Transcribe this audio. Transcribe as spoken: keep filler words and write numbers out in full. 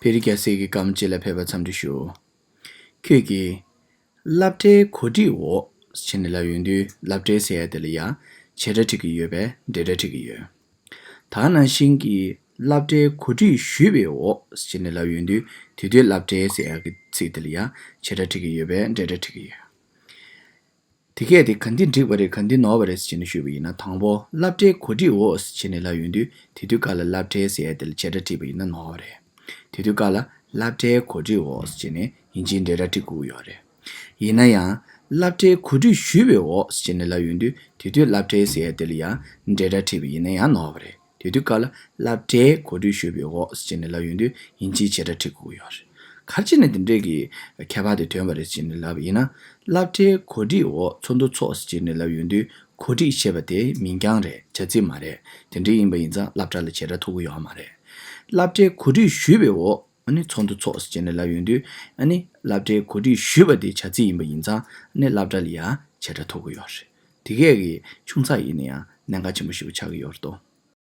བེ་རི་རྒྱལ་སྲས་ཀྱི་བཀའ་མོལ་ཅིག་ལ་ཕེབས་པར་འཚམས་འདྲི་ཞུ། ཁྱོད་ཀྱིས་སློབ་གྲྭའི་གོ་སྒྲིག་འོག་ཟེར་ནས་ལབ་ཡོང་དུས། སློབ་གྲྭའི་ཟེར་ཡ་དེ་ལ་ཡང་བྱེད་སྒྲ་འབྲི་གི་ཡོད་པས་འབྲེལ་སྒྲ་འབྲི་གི་ཡོད། ད་ག་ནང་བཞིན་གྱི་སློབ་གྲྭའི་གོ་སྒྲིག་ཞུས་པའི་འོག་ཟེར་ནས་ལབ་ཡོང་དུས། དེ་དུས་སློབ་གྲྭའི་ཟེར་ཡ་གི་ཚིག་དེ་ལ་ཡང་བྱེད་སྒྲ་འབྲི་གི་ཡོད་པས་འབྲེལ་སྒྲ་འབྲི་གི་ཡོད། དེ་གས་དེ་ག་འདི་འགྲིག་པ་རེད། ག་འདི་ནོར་བ་རེད་ཟེར་ནས་ཞུས་པ་ཡིན་ན། དང་པོ་སློབ་གྲྭའི་གོ་སྒྲིག་འོག་ཟེར་ནས་ལབ་ཡོང་དུས། དེ་དུས་སྐབས་ལ་སློབ་གྲྭའི་ཟེར་ཡ་དེ་ལ་བྱེད་སྒྲ་བྲིས་པ་ཡིན་ན་ནོར་བ་རེད། དེ་དུས་སྐབས་ལ་སློབ་གྲྭའི་གོ་སྒྲིག་འོག་ཟེར་ནས་ཡིན་གཅིག་འབྲེལ་སྒྲ་བྲིས་དགོས་ཀྱི་ཡོད་རེད། ཡིན་ན་ཡང་སློབ་གྲྭའི་གོ་སྒྲིག་ཞུས་པའི་འོག་ཟེར་ནས་ལབ་ཡོང་དུས། དེ་དུས་སློབ་གྲྭའི་ཟེར་ཡ་དེ་ལ་ཡང་འབྲེལ་སྒྲ་བྲིས་པ་ཡིན་ན་ཡང་ནོར་བ་རེད། དེ་དུས་སྐབས་ལ་སློབ་གྲྭའི་གོ་སྒྲིག་ཞུས་པའི་འོག་ཟེར་ནས་ལབ་ཡོང་དུས། ཡིན་གཅིག་བྱེད་སྒྲ་བྲིས་དགོས་ཀྱི་ཡོད་རེད། ག་རེ་བྱས་ནས་དེ་འདྲས་ཀྱི་ཁྱད་པར་དེ་ཐོན་པ་རེད་ཟེར་ནས་ལབ་པ་ཡིན་ན། སློབ་གྲྭའི་གོ་སྒྲིག་འོག་ཚོགས་འདུ་ཚོགས་ཟེར་ནས་ལབ་ཡོང་དུས། གོ་སྒྲིག་ཞེས་པ་དེ་མིང་རྐྱང་རེད། བྱ་ཚིག་མ་རེད། དེ་འདྲས་ཡིན་པ་ཡིན་ཙང་སློབ་གྲྭ་ལ་བྱེད་སྒྲ་ཐོབ་ཀྱི་ཡོད་མ་རེད། སློབ་གྲྭའི་གོ་སྒྲིག་ཞུས་པའི་འོག་ཨ་ནི་ཚོགས་འདུ་ཚོགས་ཟེར་ནས་ལབ་ཡོང་དུས། ཨ་ནི་སློབ་གྲྭའི་གོ་སྒྲིག་ཞུས་པ་དེ་བྱ་ཚིག་ཡིན་པ་ཡིན་ཙང་། ཨ་ནི་སློབ་གྲྭ་ལ་ཡང་བྱེད་སྒྲ་ཐོབ་ཀྱི་ཡོད་རེད། དེ་གས་ཀྱི་ཆུང་ཙག་ཡིན་ན་ཡང་གནད་འགག་ཆེན་པོ་ཞིག་ཆགས་ཀྱི་ཡོད་རེད་དོ།